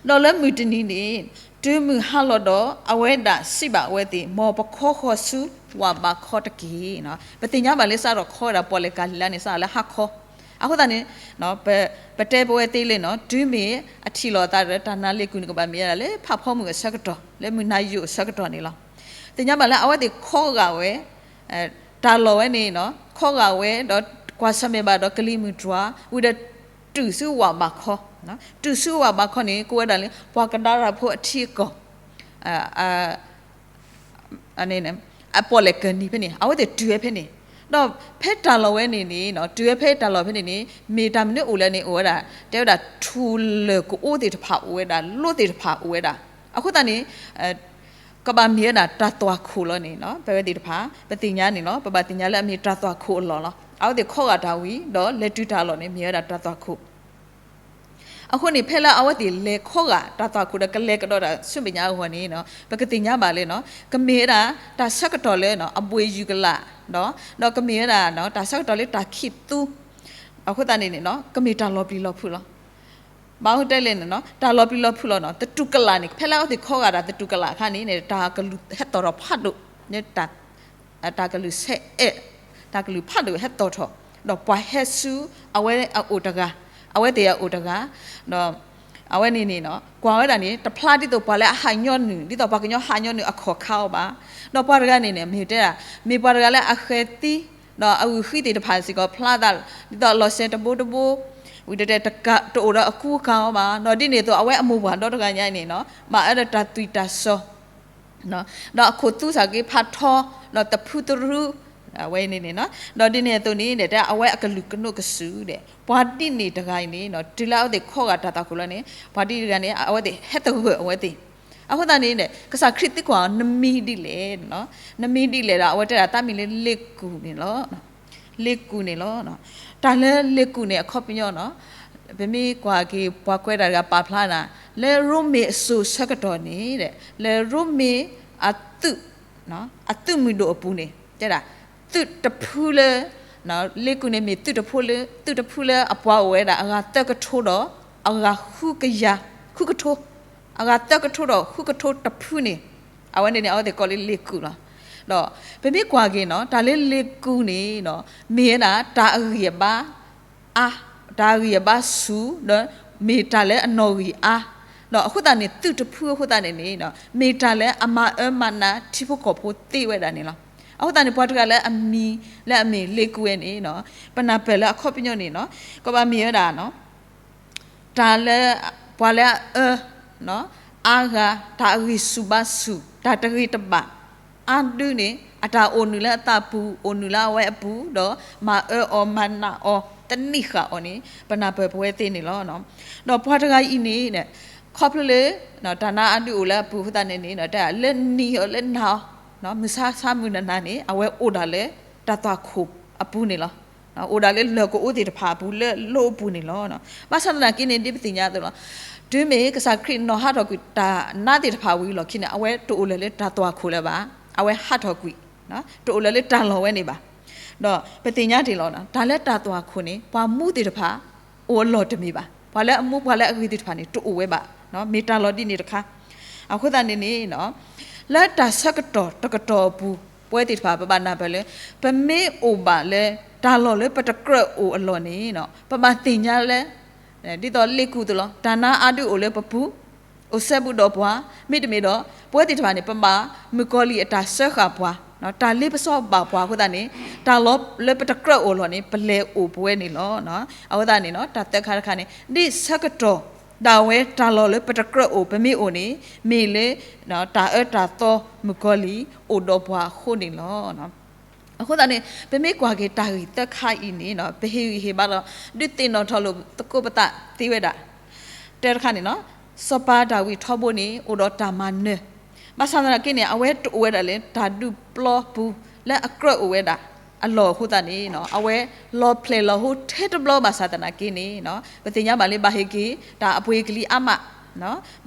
ဒီးလၢမုၢ်တနံၤန့ၣ် တုၤမုၢ်ဟါလီၤဒီး အဝဲဒၣ်စံးဘၣ်အဝဲသ့ၣ်, မ်ပခီဃီၤဆူဝၣ်ဘးခီတက့ၢ်. ပသ့ၣ်ညါဘၣ်လၢစးထီၣ်ခီဝဲဒၣ်ပီၣ်လဲၣ်ကၤလံၤလါန့ၣ် စးထီၣ်လၢဟါခီ. အဃိသတးန့ၣ် ပတဲပဝဲသ့လံန့ၣ် တုၤမ့ၢ်အထံၣ်လိာ်အသးဒီးတၢ်နါလ့ၣ်ကူၣ်န့ၣ် ကဘၣ်မ့ၢ်ဝဲဒၣ်လၢဖးဖီမုၢ်အဆၢကတီၢ် လၢမုၢ်နၤယိာ်အဆၢကတီၢ်န့ၣ်လီၤ. သ့ၣ်ညါဘၣ်လၢအဝဲသ့ၣ်ခီဂာ်ဝဲ တၢ်လီၢ်ဝဲန့ၣ် ခီဂာ်ဝဲဒီးကွၢ်ဆၢၣ်မဲာ်ဘၣ်ဒီးကလံၤမုၢ်တြီၤ ဝံၤဒီးတုၤဆူဝၣ်ဘးခီ, တုၤဆူဝၣ်ဘးခီန့ၣ် ကိးဝဲဒၣ်လၢ ပှၤကဒါရၣ်ဖိအထံအကီၢ် အပီၣ်လဲၣ်ကၤလံၤဖဲန့ၣ် အဝဲသ့ၣ်တုၤဝဲဖဲန့ၣ်, ဒီးဖဲတၢ်လီၢ်ဝဲန့ၣ်န့ၣ် တုၤဝဲဖဲတၢ်လီၢ်ဖဲန့ၣ်န့ၣ် မ့ၢ်တၢ်မနုၤအိၣ်လဲၣ်န့ၣ် အိၣ်ဝဲဒၣ် တဲဝဲဒၣ်ထူၣ်လၢၢ်ကအိသ့ၣ်တဖၣ်အိၣ်ဝဲဒၣ် လိသ့ၣ်တဖၣ်အိၣ်ဝဲဒၣ်. အဃိသတးန့ၣ် ကဘၣ်မ့ၢ်ဝဲဒၣ်တၢ်သွၣ်ခိၣ်လီၤန့ၣ် ပဝဲသ့ၣ်တဖၣ် ပသ့ၣ်ညါန့ၣ်လီၤ. ပဘၣ်သ့ၣ်ညါလၢအမ့ၢ်တၢ်သွၣ်ခိၣ်အလီၢ်လီၤ. အဝဲသ့ၣ်ခီဂာ်တၢ်ဝံၤ ဒီးလဲၤတုၤတၢ်လီၢ်န့ၣ် မ့ၢ်ဝဲဒၣ်တၢ်သွၣ်ခိၣ် အဃိန့ၣ် ဖဲလၢအဝဲသ့ၣ်လဲၤခီဂာ်တၢ်သွၣ်ခိၣ်ဒီးကလဲၤကဒီးတၢ်ဆူမဲာ်ညါအဂီၢ်န့ၣ် ပကသ့ၣ်ညါဘၣ်လၢ ကမ့ၢ်ဝဲဒၣ်တၢ်ဆၢကတီၢ်လၢအဘှ့ၣ်ယုၢ်ကလာ် ဒီးကမ့ၢ်ဝဲဒၣ်တၢ်ဆၢကတီၢ်လၢတၢ်ခံးသူ အဃိသတးန့ၣ်န့ၣ် ကမ့ၢ်တၢ်လီၤပျံၤလီၤဖုးလီၤ. ဘၣ်မနုၤတဲလဲၣ်န့ၣ် တၢ်လီၤပျံၤလီၤဖုးလီၤန့ၣ် သတူၢ်ကလာ်န့ၣ် ဖဲလၢအဝဲသ့ၣ်ခီဂာ်တၢ်သတူၢ်ကလာ်အခါန့ၣ် တၢ်ကလုၢ်ဟဲသီၣ်ထီၣ်ဖးဒိၣ် တၢ်ကလုၢ်ဆဲးအဲး တၢ်ကလုၢ်ဖးဒိၣ်ဟဲသီၣ်ထီၣ် ဒီးပှၤဟဲဆူအဝဲအအိၣ်တဂၤ အဝဲသ့ၣ်အအိၣ်တဂၤ ဒီးအဝဲန့ၣ်န့ၣ် ကွၢ်ဝဲဒၣ်န့ၣ် တဖျါဒ်သိးပှၤလၢအဟးညီနုၢ် ဒ်သိးပှၤကညီဟးညီနုၢ်အခီၣ်ခါအီၤဘၣ်, ဒီးပှၤတဂၤန့ၣ်န့ၣ် မ့ၢ်တဲဒၣ် မ့ၢ်ပှၤတဂၤလၢအဃဲၤသံ ဒီးအဂုာ်ဃံသ့ၣ်တဖၣ်စ့ၢ်ကီးဖျါသး ဒ်သိးလီၤစဲၤတဘိတဘိ ဝံၤတဲတဲ တအိၣ်ဒီးအကူအကၤအီၤဘၣ်, ဒီးဒ်န့ၣ်အသိး အဝဲအမိၢ်ပှၢ်ဒီတဂၤညါအံၤန့ၣ် မၤအၢဒီးတၢ်သွံၣ်တၢ်စီၤ ဒီးအခိၣ်သူစ့ၢ်ကီးဖးထီ ဒီးတဖုတရူ အဝဲန့ၣ်န့ၣ် ဒီးဒ်န့ၣ်အသိးန့ၣ် တဲအဝဲအကလုၢ်ကနိးကစုာ်ဒီး ပှၤဒ်န့ၣ်တဂၤအံၤန့ၣ် တုၤလၢအဝဲသ့ၣ်ခီဂာ်တၢ်သွၣ်ခိၣ်လီၤန့ၣ် ပှၤဒ်န့ၣ်တဂၤန့ၣ် အဝဲသ့ၣ်ဟဲသဂၢၢ်အဝဲသ့ၣ်. အဃိသတးန့ၣ် ကစၢ်ခရံာ်သံကွၢ်အီၤ နမံၤဒ်လဲၣ်, နမံၤဒ်လဲၣ်ဒီး အဝဲတဲဒၣ်သးမံၤလၢလ့ၣ်ကူၣ်န့ၣ်လီၤ. လ့ၣ်ကူၣ်န့ၣ်လီၤ. တၢ်လၢလ့ၣ်ကူၣ်န့ၣ်အခီပညီန့ၣ် ပမ့ၢ်ကွၢ်က့ၤ ပှၤကွဲးတၢ်တဂၤပာ်ဖျါနၤ လၢရိမ့ၤအစိၤဆၢကတီၢ်န့ၣ် လၢရိမ့ၤအသုး အသုးမုၢ်ဒိၣ်အပူၤန့ၣ် တဲဒၣ် သုးတဖုလၢ လ့ၣ်ကူၣ်န့ၣ်မ့ၢ်သုးတဖုလၢ သုးတဖုလၢအပှၤအိၣ်ဝဲဒၣ် အဂၤသၢကထိဒီး အဂၤဃုကယၤ ဃုကထိ, အဂၤသၢကထိဒီးဃုကထိတဖုန့ၣ် အဝဲန့ၣ်န့ၣ် အဝဲသ့ၣ်ကိးလၢလ့ၣ်ကူၣ်လီၤ. ဒီးပမ့ၢ်ကွၢ်က့ၤန့ၣ် တၢ်လၢလ့ၣ်ကူၣ်န့ၣ် မ့ၢ်ဝဲဒၣ်တၢ်အဂံၢ်အဘါ အါ, တၢ်အဂံၢ်အဘါဆူၣ် ဒီးမ့ၢ်တၢ်လၢအနီၣ်ဂံၢ်အါ, ဒီးအဃိသတးန့ၣ် သုးတဖုအဃိသတးန့ၣ်န့ၣ် မ့ၢ်တၢ်လၢအမၤအၢမၤနးထံဖိကီၢ်ဖိသ့ဝဲဒၣ်န့ၣ်လီၤ. အဃိသတးန့ၣ် ပှၤတဂၤလၢအမံၤလၢအမ့ၢ်လ့ၣ်ကူၣ်ဝဲန့ၣ် ပနၢ်ပၢၢ်လၢအခီပညီန့ၣ် ကဘၣ်မ့ၢ်ဝဲဒၣ် တၢ်လၢ ပှၤလၢအအၢ အါဂၤ တၢ်အဂံၢ်ဆူၣ်ဘါဆူၣ် တၢ်တဂ့ၤတဘၣ် အါဒုန့ၣ် အတၢ်အိၣ်နုာ်လၢအသးပူၤ အိၣ်နုာ်လၢအဝဲအပူၤ ဒီးမၤအၢအီၤမၤနးအီၤ သန့ၤဃာ်အီၤန့ၣ် ပနၢ်ပၢၢ်ပဝဲသ့ၣ်န့ၣ်လီၤ. ဒီးပှၤတဂၤအံၤန့ၣ် ခီဖျိလၢ တၢ်နါအါဒုအိၣ်လၢအပူၤအဃိသတးန့ၣ်န့ၣ် တၢ်လၢနံၤအီၤလၢနၤအီၤ မုၢ်ဆါဆါမုၢ်နၤနၤန့ၣ် အဝဲအိၣ်ဒၣ်လၢတၢ်သွၣ်ခိၣ်အပူၤန့ၣ်လီၤ. အိၣ်ဒၣ်လၢလၢၢ်ကအိသ့ၣ်တဖၣ်အပူၤ လၢလိအပူၤန့ၣ်လီၤ. ဘၣ်ဆၣ်သနာ်က့န့ၣ် ဒ်ပသ့ၣ်ညါအသိးလီၤ. တုၤမ့ၢ်ကစၢ်ခရံာ်နီၤဟးထီၣ်ကွံာ်တၢ်နါသ့ၣ်တဖၣ်ဝံၤလီၢ်ခံန့ၣ် အဝဲတအိၣ်လၢၤလၢတၢ်သွၣ်ခိၣ်လၢၤဘၣ်. အဝဲဟးထီၣ်ကွံာ် တအိၣ်လၢၤလၢတၢ်လီၢ်ဝဲန့ၣ်ဘၣ်. ဒီးပသ့ၣ်ညါတ့ၢ်လီၤ တၢ်လၢတၢ်သွၣ်ခိၣ်န့ၣ် ပှၤမူသ့ၣ်တဖၣ် အိၣ်အလီၢ်တမ့ၢ်ဘၣ်. ပှၤလၢအမူပှၤလၢအဂ့ၤသ့ၣ်တဖၣ်န့ၣ် တအိၣ်ဝဲဘၣ်. မ့ၢ်တၢ်လီၢ်ဒ်န့ၣ်တခါ. အဃိသတးန့ၣ်န့ၣ် လၢတၢ်ဆၢကတီၢ်တကတီၢ်အပူၤ ပဝဲသ့ၣ်တဖၣ် ပဘၣ်နၢ်ပၢၢ်လၢ ပမ့ၢ်အိၣ်ဘၣ်လၢ တၢ်လီၢ်လၢပတကြၢးအိၣ်အလီၢ်န့ၣ် ပဘၣ်သ့ၣ်ညါလၢ ဒ်သိးလ့ၣ်ကူၣ်အသိးလီၤ. တၢ်နါအါဒုအိၣ်လၢပပူၤ အိၣ်စဲဘူးဒီးပှၤ မ့တမ့ၢ်ဒီး ပဝဲသ့ၣ်တဖၣ်န့ၣ် ပဘၣ်မုၣ်ကီၤလံၢ်အတၢ်စၢဃာ်ပှၤ တၢ်လ့ပစီဘၣ်ပှၤအဃိသတးန့ၣ် တၢ်လီၢ်လၢပတကြၢးအိၣ်လီၢ်န့ၣ် ပလဲၤအိၣ်ပဝဲန့ၣ်လီၤ. အဃိသတးန့ၣ် တၢ်သၢခါတခါန့ၣ် ဒ်ဆၢကတီၢ် ဒၣ်ဝဲတၢ်လီၢ်လၢပတကြၢးအိၣ် ပမ့ၢ်အိၣ်န့ၣ် မ့ၢ်လၢ တၢ်အၢတၢ်သီမုၣ်ကီၤလံၢ်အိၣ်ဒီးပှၤအဃိန့ၣ်လီၤ. အဃိသတးန့ၣ် ပမ့ၢ်ကွၢ်က့ၤတၢ်ဂ့ၢ်သၢခါအံၤန့ၣ် ပဟ့ၣ်ဂံၢ်ဟ့ၣ်ဘါဒီး ဒုးသ့ၣ်နီၣ်ထီၣ်လိာ်သကိးပသးသ့ဝဲဒၣ်. တၢတခါန့ၣ် စီၤပၤဒၤဝံးထီဘိန့ၣ် အိၣ်ဒီးတၢ်မၤနၢၤ, ဘၣ်ဆၣ်သနာ်က့န့ၣ် အဝဲတအိၣ်ဝဲဒၣ်လၢတၢ်ဒုးပျီပူၤလၢအကြၢးအိၣ်ဝဲဒၣ်အလီၢ်အဃိသတးန့ၣ် အဝဲလီၤဖျဲၣ်လီၤဟိထဲတဘျီဘၣ်ဆၣ်သနာ်က့န့ၣ် ပသ့ၣ်ညါဘၣ်လၢဘၣ်ဟ့ၣ်က့ၤတၢ်အပှ့ၤကလံၤအါမး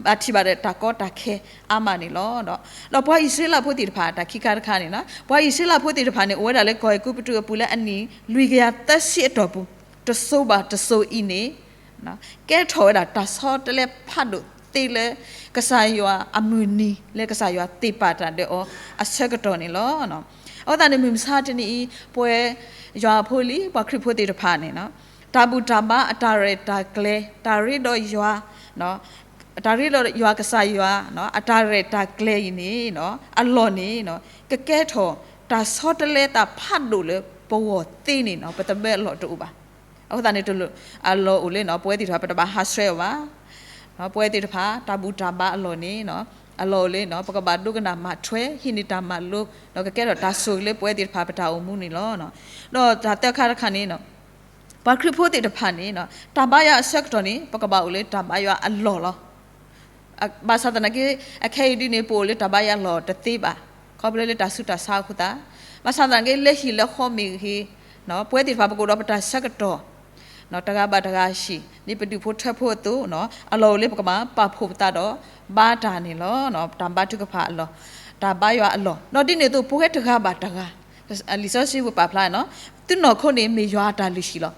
ဘၣ်ထံၣ်ဘၣ်ဒီးတၢ်ကီတၢ်ခဲအါမးန့ၣ်လီၤ. ဒီးပှၤအံၣ်စရ့လးဖိသ့ၣ်တဖၣ် တၢ်ခံခါတခါန့ၣ် ပှၤအံၣ်စရ့လးဖိသ့ၣ်တဖၣ်န့ၣ် အိၣ်ဝဲဒၣ်လၢကီၢ်အဲၤကူပတူးအပူၤလၢအနံၣ်လွံၢ်ကယၤသၢဆံအတီၢ်ပူၤ တစိၤဘၣ်တစိၤအံၤန့ၣ် ကဲထီၣ်ဝဲဒၣ်တၢ်ဆီတလဲဖးဒိၣ်သ့လၢ ကစၢ်ယွၤအမုၢ်နံၤ လၢကစၢ်ယွၤသ့ၣ်ပာ်တၢ်ဒီးအီၤအဆၢကတီၢ်န့ၣ်လီၤ. အဃိသတးန့ၣ် မုၢ်မဆါတနံၤအံၤ ပဝဲယွၤအဖိလံၤ ပှၤခရံာ်ဖိသ့ၣ်တဖၣ်န့ၣ် တၢ်ဘူၣ်တၢ်ဘါအတၢ်ရဲၣ်တၢ်ကျဲၤ တၢ်ရ့ဒီးယွၤ တၢ်ရ့ဒီးယွၤကစၢ်ယွၤ အတၢ်ရဲၣ်တၢ်ကျဲၤအံၤန့ၣ် အလီၢ်န့ၣ် ကကဲထီၣ်တၢ်ဆီတလဲတၢ်ဖးဒိၣ်လၢပဂီၢ်သ့န့ၣ် ပတဘၢအလီၢ်တအိၣ်ဘၣ်. အဃိသတးန့ၣ် အလီၢ်အိၣ်လၢ ပဝဲသ့ၣ်တဖၣ် ပတဘၣ်ဟးဆှဲးအီၤဘၣ်. ပဝဲသ့ၣ်တဖၣ် တၢ်ဘူၣ်တၢ်ဘါအလီၢ်န့ၣ် အလီၢ်အိၣ်လၢ ပကဘၣ်ဒိကနၣ်မၤထွဲ ဟံးန့ၢ်တၢ်မၤလိ ဒီးကကဲထီၣ်တၢ်ဆိၣ်ဂ့ၤလၢပဝဲသ့ၣ်တဖၣ်ပတၢ်အိၣ်မူန့ၣ်လီၤ. ဒီးတၢ်သၢခါတခါန့ၣ် ပှၤခရံာ်ဖိသ့ၣ်တဖၣ်န့ၣ် တၢ်ဘါယွၤအဆၢကတီၢ်န့ၣ် ပကဘၣ်အိၣ်လၢတၢ်ဘါယွၤအလီၢ်လီၤ. ဘၣ်ဆၣ်သနာ်က့ အခဲအံၤဒ်န့ၣ် ပအိၣ်လၢတၢ်ဘါယွၤအလီၢ်တသ့ဘၣ်. ခီဖျိလၢတၢ်ဆူးတၢ်ဆါအဃိသတး, ဘၣ်ဆၣ်သနာ်က့ လၢဟံၣ်လၢဃီမ့ၢ်ဂ့ၤ, ပဝဲသ့ၣ်တဖၣ် ပကအိၣ်ဒီးပတၢ်ဆၢကတီၢ် တဂၤဘၣ်တဂၤဟံၣ် ဒ်ပဒူၣ်ဖိထၢဖိအသိး, အလီၢ်အိၣ်လၢပကဘၣ်ပာ်ဖှိၣ်ပသးဒီးဘါတၢ်န့ၣ်လီၤ. တၢ်ဘါထုကဖၣ်အလီၢ်, တၢ်ဘါယွၤအလီၢ်, ဒီးဒ်န့ၣ်အသိး ပဝဲတဂၤဘၣ်တဂၤ, လံာ်စီဆှံပပာ်ဖျါန့ၣ်, သုနီၢ်ခိန့ၣ်မ့ၢ်ယွၤအတၢ်လုၢ်ဟံၣ်လီၤ.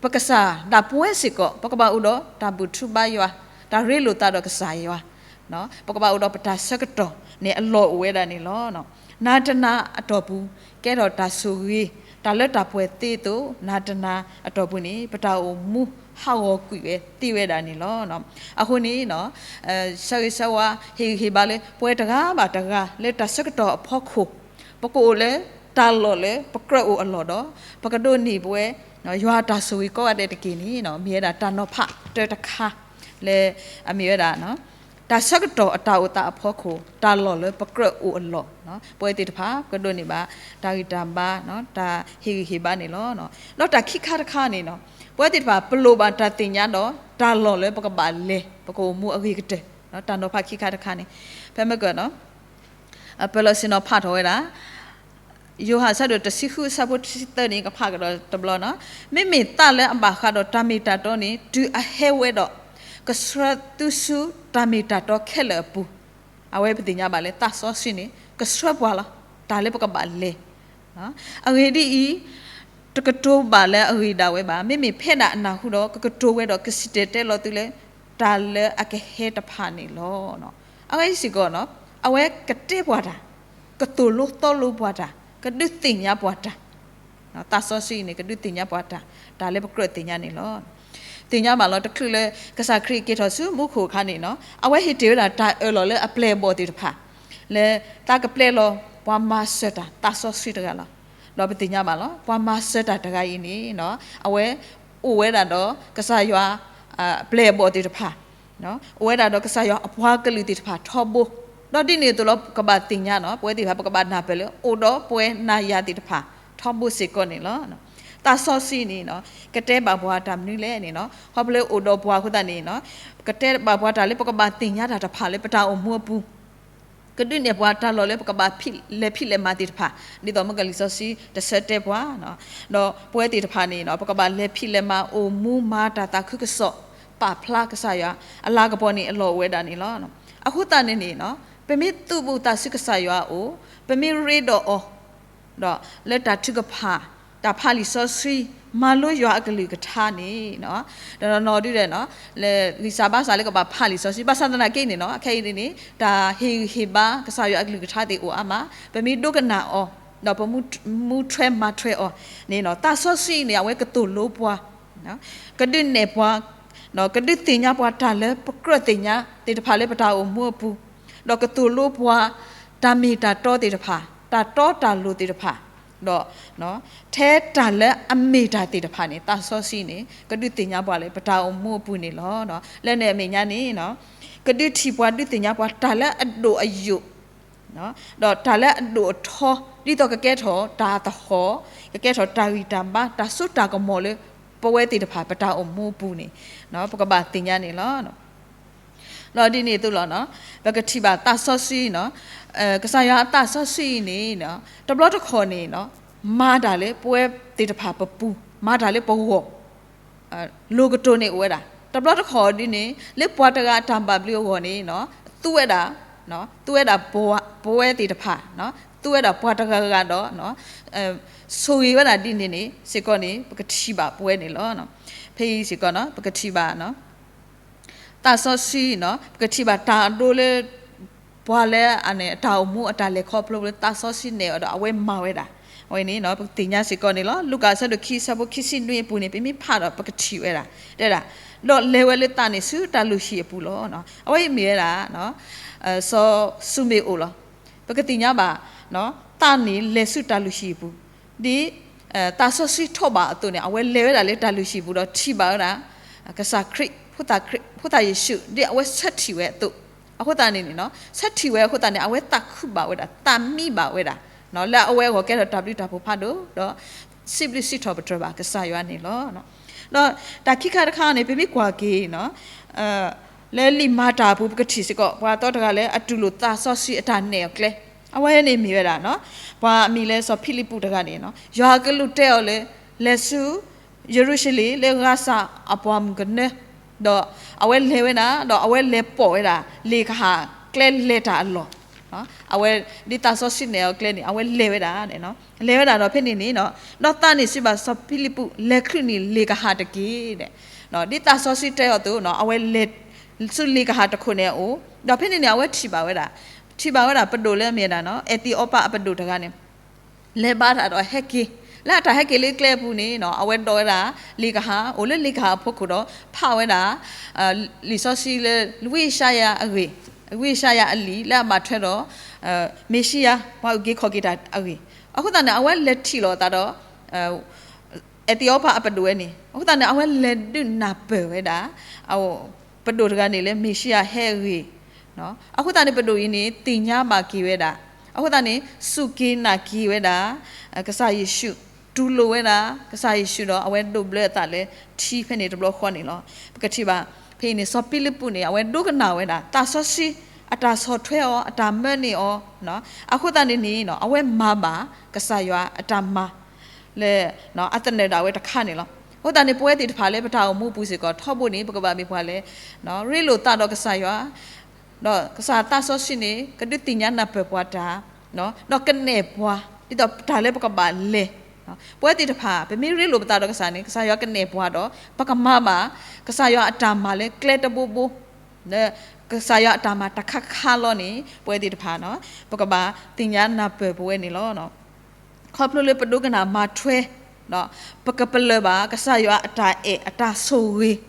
ပကစၢ်ဒၣ်ပဝဲစ့ၢ်ကီး ပကဘၣ်အိၣ်ဒီးတၢ်ဘူၣ်ထူဘါယွၤ, တၢ်ရ့လိာ်သးဒီးကစၢ်ယွၤ, ပကဘၣ်အိၣ်ဒီးပတၢ်ဆၢကတီၢ်န့ၣ် အလီၢ်အိၣ်ဝဲဒၣ်န့ၣ်လီၤ. နၤတနၤအတီၢ်ပူၤ ကဲထီၣ်တၢ်ဆိၣ်ဂ့ၤ, တၢ်လၢတၢ်ပှဲၤသ့အသိး နၤတနၤအတီၢ်ပူၤန့ၣ် ပတၢ်အိၣ်မူဟးဂီၤကွံာ်ဝဲသ့ဝဲဒၣ်န့ၣ်လီၤ. အဃိန့ၣ် ဆၢဂ့ၤဆၢဝါ ဟ့ၣ်ဂံၢ်ဟ့ၣ်ဘါလၢ ပဝဲတဂၤဘၣ်တဂၤ လၢတၢ်ဆၢကတီၢ်အဖီခိၣ် ပကအိၣ်လၢတၢ်လီၢ်လၢပကြၢးအိၣ်အလီၢ်ဒီး ပကဒိးန့ၢ်ပဝဲ ယွၤအတၢ်ဆိၣ်ဂ့ၤကိးဂၤဒဲးတက့ၢ်န့ၣ် မ့ၢ်ဝဲဒၣ်တၢ်နီၤဖးတၢတခါ လၢအမ့ၢ်ဝဲဒၣ် တၢ်ဆၢကတီၢ်အတၢ်အိၣ်သးအဖီခိၣ် တၢ်လီၢ်လၢပကြၢးအိၣ်အလီၢ်, ပဝဲသ့ၣ်တဖၣ် ပကဒိးန့ၢ်ဘၣ် တၢ်ဂံၢ်တၢ်ဘါ တၢ်ဟ့ၣ်ဂံၢ်ဟ့ၣ်ဘါန့ၣ်လီၤ. ဒီးတၢ်ခံခါတခါန့ၣ် ပဝဲသ့ၣ်တဖၣ် ပလိၣ်ဘၣ်တၢ်သ့ၣ်ညါဒီး တၢ်လီၢ်လၢပကဘၣ်လဲၤ ပကအိၣ်မူအဂ့ၤကတၢၢ်, တၢ်နီၤဖးခံခါတခါန့ၣ် ဖဲမ့ၢ်ကၢ ပၢၤလီၢ်ဆ့ၣ်နီၤဖးထီၣ်ဝဲဒၣ် ယိၤဟၣ်အဆၢဒိၣ်တဆံဃုအဆၢဖိတဆံသၢန့ၣ် ကဖးကဒီးတဘျီန့ၣ်, မ့မ့ၢ်သးလၢအဘၣ်ဃးဒီးတၢ်မ့ၢ်တၢ်တီန့ၣ် တုၤအဟဲဝဲဒီး ကဆှၢသုဆူတၢ်မ့ၢ်တၢ်တီခဲလၢာ်အပူၤ, အဝဲပသ့ၣ်ညါဘၣ်လၢသးစီဆှံန့ၣ် ကဆှၢပှၤလီၤ. တၢ်လၢပကဘၣ်လဲၤ အဂ့ၢ်ဒ်အံၤ, တကတိၤဘၣ်လၢအဂ့ၢ်ဒၣ်ဝဲဘၣ်. မ့မ့ၢ်ဖဲဒၣ်အနၢ်ဟူဒီး ကကတိၤဝဲဒီးကစံၣ်တဲၤတဲလီၤသုလၢ တၢ်လၢအကဟဲတဖၣ်န့ၣ်လီၤ. အဝဲအံၤစ့ၢ်ကီး အဝဲကတဲပှၤတၢ်, ကသိၣ်လိသီလိပှၤတၢ်, ကဒုးသ့ၣ်ညါပှၤတၢ်, သးစီဆှံအံၤန့ၣ် ကဒုးသ့ၣ်ညါပှၤတၢ်, တၢ်လၢပကြၢးသ့ၣ်ညါန့ၣ်လီၤ. သ့ၣ်ညါဘၣ်လီၤ တချုးလၢကစၢ်ခရံာ်က့ၤထီၣ်ဆူမူခိၣ်အခါန့ၣ် အဝဲဟ့ၣ်တ့ၢ်ဝဲဒၣ်တၢ်အၢၣ်လီၤလၢအပျဲၢ်အဘီၣ်သ့ၣ်တဖၣ် လၢသးကပျဲလီၤပှၤမၤစၢၤတၢ်သးစီဆှံတဂၤလီၤ. ဒီးပသ့ၣ်ညါဘၣ်လီၤ ပှၤမၤစၢၤတၢ်တဂၤအံၤန့ၣ် အဝဲအိၣ်ဝဲဒၣ်ဒီးကစၢ်ယွၤ ပျဲၢ်အဘီၣ်သ့ၣ်တဖၣ်, အိၣ်ဝဲဒၣ်ဒီးကစၢ်ယွၤအပှၤကလုာ်သ့ၣ်တဖၣ်ထီဘိ, ဒီးဒ်န့ၣ်အသိးလီၤ ပကဘၣ်သ့ၣ်ညါန့ၣ် ပဝဲသ့ၣ်တဖၣ် ပကဘၣ်နၢ်ပၢၢ်လၢ အိၣ်ဒီးပှၤနၤယၤသ့ၣ်တဖၣ်ထီဘိစ့ၢ်ကီးန့ၣ်လီၤ. သးစီဆှံန့ၣ် ကတဲဘၣ်ပှၤတၢ်မနုၤလဲၣ်န့ၣ် ခီဖျိအိၣ်ဒီးပှၤအဃိသတးန့ၣ် ကတဲဘၣ်ပှၤတၢ်လၢပကဘၣ်သ့ၣ်ညါတၢ်တဖၣ်လၢပတၢ်အိၣ်မူအပူၤ, ကဒုးနဲၣ်ပှၤတၢ်လီၢ်လၢပကဘၣ်လဲၤဖံးလဲၤမၤသ့ၣ်တဖၣ်, ဒ်သိးမုၢ်ကလံၤစီဆှံတဆၢတဲပှၤ, ဒီးပဝဲသ့ၣ်တဖၣ်န့ၣ် ပကဘၣ်လဲၤဖံးလဲၤမၤအိၣ်မူမၤတၢ်သးခုကစီၣ်, ပာ်ဖျါကစၢ်ယွၤအလၤကပီၤန့ၣ် အလီၢ်အိၣ်ဝဲဒၣ်န့ၣ်လီၤ. အဃိသတးန့ၣ်န့ၣ် ပမ့ၢ်သူၣ်ဘူၣ်သးစူၤကစၢ်ယွၤအအိၣ်, ပမ့ၢ်ရ့ဒီးအီၤ ဒီးလၢတၢ်ထုကဖၣ်, တၢ်ဖးလံာ်စီဆှံ, မၤလိယွၤအကလုၢ်ကထါန့ၣ်, တနီၤနီၤဒုဒီး လၢဂံၢ်စၢ်ဘါစၢ်လၢကဘၣ်ဖးလံာ်စီဆှံ, ဘၣ်ဆၣ်သနာ်က့န့ၣ် ခဲအံၤန့ၣ် တၢ်ဟ့ၣ်ဂံၢ်ဟ့ၣ်ဘါကစၢ်ယွၤအကလုၢ်ကထါသ့ၣ်အိၣ်အါမး, ပမ့ၢ်ဒိကနၣ်အီၤ, ဒီးပမူထွဲမၤထွဲအီၤန့ၣ် သးစီဆှံန့ၣ် အဝဲကသိၣ်လိပှၤ, ကဒုးနဲၣ်ပှၤ, ကဒုးသ့ၣ်ညါပှၤတၢ်လၢပကြၢးသ့ၣ်ညါသ့ၣ်တဖၣ်လၢပတၢ်အိၣ်မူအပူၤ, ဒီးကသိၣ်လိပှၤ တၢ်မ့ၢ်တၢ်တီသ့ၣ်တဖၣ်, တၢ်တီတၢ်လိၤသ့ၣ်တဖၣ်, ဒီး ထဲတၢ်လၢအမ့ၢ်တၢ်သ့ၣ်တဖၣ်န့ၣ် သးစီဆှံန့ၣ် ကဒုးသ့ၣ်ညါပှၤလၢပတၢ်အိၣ်မူအပူၤန့ၣ်လီၤ. လၢန့ၣ်အမဲာ်ညါန့ၣ် ကဒုးထံၣ်ပှၤဒုးသ့ၣ်ညါပှၤတၢ်လၢအဒိၣ်အယိာ်, ဒီးတၢ်လၢအဒိၣ်အထီ ဒ်သိးကကဲထီၣ်တၢ်သဟီၣ်, ကကဲထီၣ်တၢ်ဂံၢ်တၢ်ဘါ တၢ်စိတၢ်ကမီၤလၢ ပဝဲသ့ၣ်တဖၣ်ပတၢ်အိၣ်မူအပူၤန့ၣ် ပကဘၣ်သ့ၣ်ညါန့ၣ်လီၤ. ဒီးဒ်န့ၣ်အသိးလီၤ, ပကထံၣ်ဘၣ်သးစီဆှံ, ကစၢ်ယွၤအသးစီဆှံအံၤန့ၣ် တဘျီတခီၣ်န့ၣ် မၤတၢ်လၢပဝဲသ့ၣ်တဖၣ်ပပူၤ, မၤတၢ်လၢပဂီၢ် လိၤကတိၤန့ၣ်အိၣ်ဝဲဒၣ်, တဘျီတခီၣ်ဒ်န့ၣ် လၢပှၤတဂၤအတၢ်ဘၣ်ဘျုးအဂီၢ်န့ၣ် သူဝဲဒၣ်, သူဝဲဒၣ်ပဝဲသ့ၣ်တဖၣ်, သူဝဲဒၣ်ပှၤတဂၤဂၤဒီး ဆိၣ်ဂ့ၤဝဲဒၣ်ဒ်န့ၣ်န့ၣ်စ့ၢ်ကီးန့ၣ် ပကထံၣ်ဘၣ်ပဝဲန့ၣ်လီၤ. ဖဲအံၤစ့ၢ်ကီး ပကထံၣ်ဘၣ် သးစီဆှံ, ပကထံၣ်ဘၣ်တၢ်အဒိလၢ ပှၤလၢအတၢ်အိၣ်မူအတၢ်လဲၤခီဖျိလၢသးစီဆှံနဲၣ်အီၤဒီးအဝဲမၤဝဲဒၣ်, အဝဲန့ၣ် ပကသ့ၣ်ညါစ့ၢ်ကီးန့ၣ်လီၤ. လူၤကၣ်အဆၢဒိၣ်ခံ အဆၢဖိခံဆံနွံအပူၤန့ၣ် ပမ့ၢ်ဖးဒီးပကထံၣ်ဝဲဒၣ်, တဲဒၣ်, ဒီးလဲၤဝဲလၢသးန့ၣ်ဆူတၢ်လုၢ်ဟံၣ်အပူၤလီၤ. အဝဲအံၤမ့ၢ်ဝဲဒၣ် စီၤၡူမ့ၣ်အိၣ်လီၤ. ပကသ့ၣ်ညါဘၣ် သးန့ၣ်လဲၤဆူတၢ်လုၢ်ဟံၣ်အပူၤ, ဒ်သးစီဆှံထီၣ်ဘၣ်အသိးန့ၣ် အဝဲလဲၤဝဲဒၣ်လၢတၢ်လုၢ်ဟံၣ်ပူၤဒီးထံၣ်ဘၣ်ဝဲဒၣ် ကစၢ်ခရံာ်, ဖိသၣ်ခရံာ်, ဖိသၣ်ယ့ၣ်ၡူး ဒ်အဝဲဆၢထံၣ်ဝဲအသိး, အဃိသတးန့ၣ်န့ၣ် ဆၢထံၣ်ဝဲအဃိသတးန့ၣ် အဝဲသးခုဘၣ်ဝဲဒၣ်, သးမံဘၣ်ဝဲဒၣ်, လၢအဝဲအဂီၢ်ကဲထီၣ်တၢ်ဘျုးတၢ်ဖှိၣ်ဖးဒိၣ်ဒီး စံးဘျုးစံးထီၣ်ပတြၢၤဘၣ်ကစၢ်ယွၤန့ၣ်လီၤ. ဒီးတၢ်ခံခါတခါန့ၣ် ပမ့ၢ်ကွၢ်က့ၤ လၢလံာ်မၤတၢ်အပူၤ ပကထံၣ်စ့ၢ်ကီး ပှၤသီတဂၤလၢအတူၢ်လိာ်သးစီဆှံအတၢ်နဲၣ်အီၤကျဲ, အဝဲန့ၣ်မ့ၢ်ဝဲဒၣ် ပှၤအမံၤလၢစီၤဖံလံးပူးတဂၤန့ၣ်, ယွၤကလူးတဲအီၤလၢ လဲၤဆူ ယရူၤၡလ့ၣ် လၢဂၤစၢ်အပှၤမုၣ်ကနၢ, ဒီးအဝဲလဲၤဝဲဒၣ် ဒီးအဝဲလဲၤပိာ်ဝဲဒၣ် လ့ၣ်ကဟၣ်ကျဲလဲၤတၢ်အလီၢ်, အဝဲ ဒ်သးစီဆှံနဲၣ်အီၤကျဲန့ၣ် အဝဲလဲၤဝဲဒၣ်, လဲၤဝဲဒၣ်ဒီးဖဲန့ၣ်န့ၣ်, ဒီးသးန့ၣ်စံးဘၣ်စီၤဖံလံးပူး လဲၤချုးန့ၢ်လ့ၣ်ကဟၣ်တက့ၢ်, ဒ်သးစီဆှံတဲအီၤအသိး အဝဲလဲၤဆူလ့ၣ်ကဟၣ်တခိၣ်န့ၣ်အအိၣ်, ဒီးဖဲန့ၣ်န့ၣ် အဝဲထံၣ်ဘၣ်ဝဲဒၣ်, ထံၣ်ဘၣ်ဝဲဒၣ်ပဒိၣ်လၢအမ့ၢ်ဝဲဒၣ် အဲသံးအီပၤအပဒိၣ်တဂၤန့ၣ် လဲၤဘါတၢ်ဒီးဟဲက့ၤ, လၢအတၢ်ဟဲက့ၤလၢကျဲအပူၤန့ၣ် အဝဲဒိးဝဲဒၣ် လ့ၣ်ကဟၣ် အိၣ်လၢလ့ၣ်ကဟၣ်အဖီခိၣ်ဒီး ဖးဝဲဒၣ် လံာ်စီဆှံလၢ ဝံယၡါယၤအဂ့ၢ်, ဝံယၡါယၤအလံာ်လၢအဘၣ်ထွဲဒီး မ့ၤၡံယၤ ပှၤအုၣ်က့ၤခီၣ်က့ၤတၢ်အဂ့ၢ်, အဃိသတးန့ၣ် အဝဲလဲၤထံၣ်လိာ်အသးဒီး အဲသံးအီပၤအပဒိၣ်ဝဲန့ၣ်, အဃိသတးန့ၣ် အဝဲလဲၤဒုးနၢ်ပၢၢ်ဝဲဒၣ် ပဒိၣ်တဂၤန့ၣ်လၢမ့ၤၡံယၤဟဲအဂ့ၢ်, အဃိသတးန့ၣ် ပဒိၣ်အံၤန့ၣ် သ့ၣ်ညါဘၣ်က့ၤဝဲဒၣ်, အဃိသတးန့ၣ် စူၢ်က့ၤနာ်က့ၤဝဲဒၣ် ကစၢ်ယ့ၣ်ၡူး, တူၢ်လိာ်ဝဲဒၣ် ကစၢ်ယ့ၣ်ၡူးဒီး အဝဲဒိးဘျၢအသးလၢထံဖဲန့ၣ်တဘျီဃီန့ၣ်လီၤ. ပကထံၣ်ဘၣ် ဖဲအံၤန့ၣ် စီၤဖံလံးပူးန့ၣ် အဝဲဒိကနၣ်ဝဲဒၣ် သးစီဆှံ အတၢ်ဆီၣ်ထွဲအီၤ အတၢ်မၢန့ၢ်အီၤ, အဃိသတးန့ၣ်န့ၣ် အဝဲမၤဘၣ် ကစၢ်ယွၤအတၢ်မၤ လၢ အသနၢၣ်ဒၣ်ဝဲတခါန့ၣ်လီၤ. အဃိသတးန့ၣ် ပဝဲသ့ၣ်တဖၣ်လၢပတၢ်အိၣ်မူအပူၤစ့ၢ်ကီး ထီဘိန့ၣ် ပကဘၣ်မ့ၢ်ပှၤလၢ ရ့လိာ်သးဒီးကစၢ်ယွၤ, ဒီးကစၢ်သးစီဆှံန့ၣ် ကဒုးသ့ၣ်ညါနၢ်ပၢၢ်ပှၤတၢ်, ဒီးကနဲၣ်ပှၤ ဒ်သိးတၢ်လၢပကဘၣ်လဲၤ, ပဝဲသ့ၣ်တဖၣ် ပမ့ၢ်ရ့လိာ်ပသးဒီးကစၢ်န့ၣ် ကစၢ်ယွၤကနဲၣ်ပှၤဒီး ပကမၤဘၣ် ကစၢ်ယွၤအတၢ်မၤလၢကျဲတဘိဘိ လၢကစၢ်ယွၤအတၢ်မၤတခါခါလီၤန့ၣ် ပဝဲသ့ၣ်တဖၣ် ပကဘၣ်သ့ၣ်ညါနၢ်ပၢၢ်ပဝဲန့ၣ်လီၤ. ခီဖျိလၢပဒိကနၣ်မၤထွဲ ပကပလၢၢ်ဘၣ် ကစၢ်ယွၤအတၢ်အဲၣ်အတၢ်ဆိၣ်ဂ့ၤ,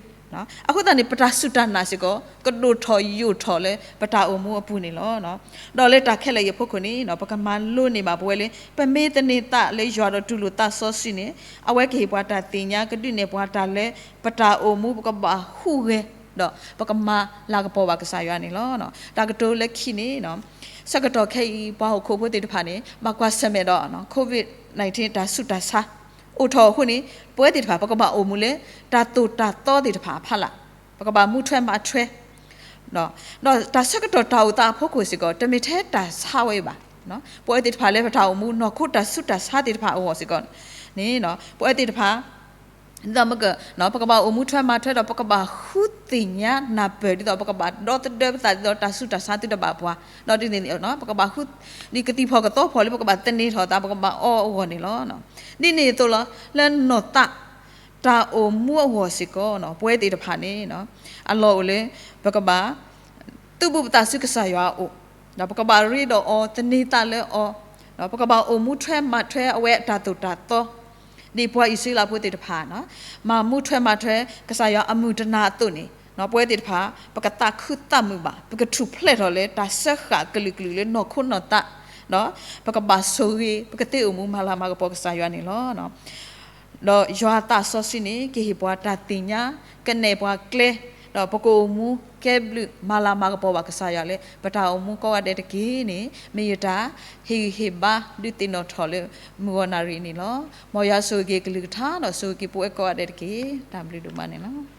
အဃိသတးန့ၣ် ပတၢ်စူၢ်တၢ်နာ်စ့ၢ်ကီး ကဒိၣ်ထီၣ်ယိာ်ထီၣ်လၢပတၢ်အိၣ်မူအပူၤန့ၣ်လီၤ. ဒီးလၢတၢ်ခဲလၢာ်အံၤအဖီခိၣ်န့ၣ် ပကမၤလိန့ၢ်ဘၣ်ပဝဲလၢ ပမ့ၢ်သန့ၤသးလၢယွၤဒီးတူၢ်လိာ်သးစီဆှံန့ၣ် အဝဲကဟ့ၣ်ပှၤတၢ်သ့ၣ်ညါ ကဒုးနဲၣ်ပှၤတၢ်လၢ ပတၢ်အိၣ်မူ ပကဘၣ်ဟူးဂဲၤ ဒီးပကမၤလၤကပီၤဘၣ်ကစၢ်ယွၤန့ၣ်လီၤ. တၢ်ကတိၤလၢခံန့ၣ် ဆၢကတီၢ်ခဲအံၤ ပှၤဟီၣ်ခိၣ်ဖိသ့ၣ်တဖၣ်န့ၣ် ဘၣ်ကွၢ်ဆၢၣ်မဲာ်ဒီး COVID nineteen တၢ်ဆူးတၢ်ဆါ အိၣ်ထီၣ်အဃိန့ၣ် ပဝဲသ့ၣ်တဖၣ် ပကဘၣ်အိၣ်မူလၢ တၢ်သိၣ်တၢ်သီသ့ၣ်တဖၣ်အဖီလာ်, ပကဘၣ်မူထွဲမၤထွဲ ဒီးတၢ်ဆၢကတီၢ်တၢ်အိၣ်သးအဖီခိၣ်စ့ၢ်ကီး တမ့ၢ်ထဲတၢ်ဆါဝဲဘၣ်. ပဝဲသ့ၣ်တဖၣ်လၢပတၢ်အိၣ်မူနီၢ်ခိတၢ်ဆူးတၢ်ဆါသ့ၣ်တဖၣ်အဂီၢ်စ့ၢ်ကီးန့ၣ် ပဝဲသ့ၣ်တဖၣ် ဒ်သိးမ့ၢ် ပကဘၣ်အိၣ်မူထွဲမၤထွဲဒီး ပကဘၣ်ဃုသ့ၣ်ညါနၢ်ပၢၢ် ဒ်သိးပကဘၣ်ဒီသဒၢပသးဒ်သိးတၢ်ဆူးတၢ်ဆါသုတဘၣ်ပှၤ, ဒီးဒ်န့ၣ် ပကဘၣ်ဃု ဒ်ကသံၣ်ဖီၣ်ကသီဖီၣ်လၢပကဘၣ်သန့ၤထီၣ်သး ပကဘၣ်အီအဂီၢ်န့ၣ်လီၤ. ဒ်န့ၣ်အသိးလီၤ လၢနီၢ်သး တၢ်အိၣ်မူအဂီၢ်စ့ၢ်ကီး ပဝဲသ့ၣ်တဖၣ်န့ၣ် အလီၢ်အိၣ်လၢ ပကဘၣ် သုးဘူးပသးဆူကစၢ်ယွၤအအိၣ်, ဒီးပကဘၣ်ရ့ဒီးအီၤ သန့ၤသးလၢအီၤ, ဒီးပကဘၣ်အိၣ်မူထွဲမၤထွဲအဝဲအတၢ်သိၣ်တၢ်သီ, ဒ်ပှၤအံၣ်စရ့လးဖိသ့ၣ်တဖၣ် မၤမူထွဲမၤထွဲ ကစၢ်ယွၤအမုၢ်တနၤအသိးန့ၣ် ပဝဲသ့ၣ်တဖၣ် ပကသးခုသးမုာ်ဘၣ်, ပကထူၣ်ဖျဲးထီၣ်လၢတၢ်စၢဃာ်ကလုာ်ကလုာ်လၢနီၢ်ခိနီၢ်သး, ဒီးပကဘၣ်ဆိၣ်ဂ့ၤ ပကသ့အိၣ်မူမၤလၤမၤကပီၤကစၢ်ယွၤန့ၣ်လီၤ. ဒီးယွၤအသးစီဆှံန့ၣ် ကဟ့ၣ်ပှၤတၢ်သ့ၣ်ညါ, ကနဲၣ်ပှၤကျဲ, ဒီးပကအိၣ်မူကဲဘျုးမၤလၤမၤကပီၤဘၣ်ကစၢ်ယွၤလၢ ပတၢ်အိၣ်မူကိးဂၤဒဲးတက့ၢ်န့ၣ် မ့ၢ်ယတၢ်ဟ့ၣ်ဂံၢ်ဟ့ၣ်ဘါဒုးသ့ၣ်နီၣ်ထီၣ်လၢမုၢ်ဂီၤနၣ်ရံၣ်န့ၣ်လီၤ. မ်ယွၤဆိၣ်ဂ့ၤက့ၤကလုၢ်ကထါ ဒီးဆိၣ်ဂ့ၤက့ၤပဝဲကိးဂၤဒဲးတက့ၢ်. တၢ်ဘျုးဒိၣ်မးန့ၣ်လီၤ.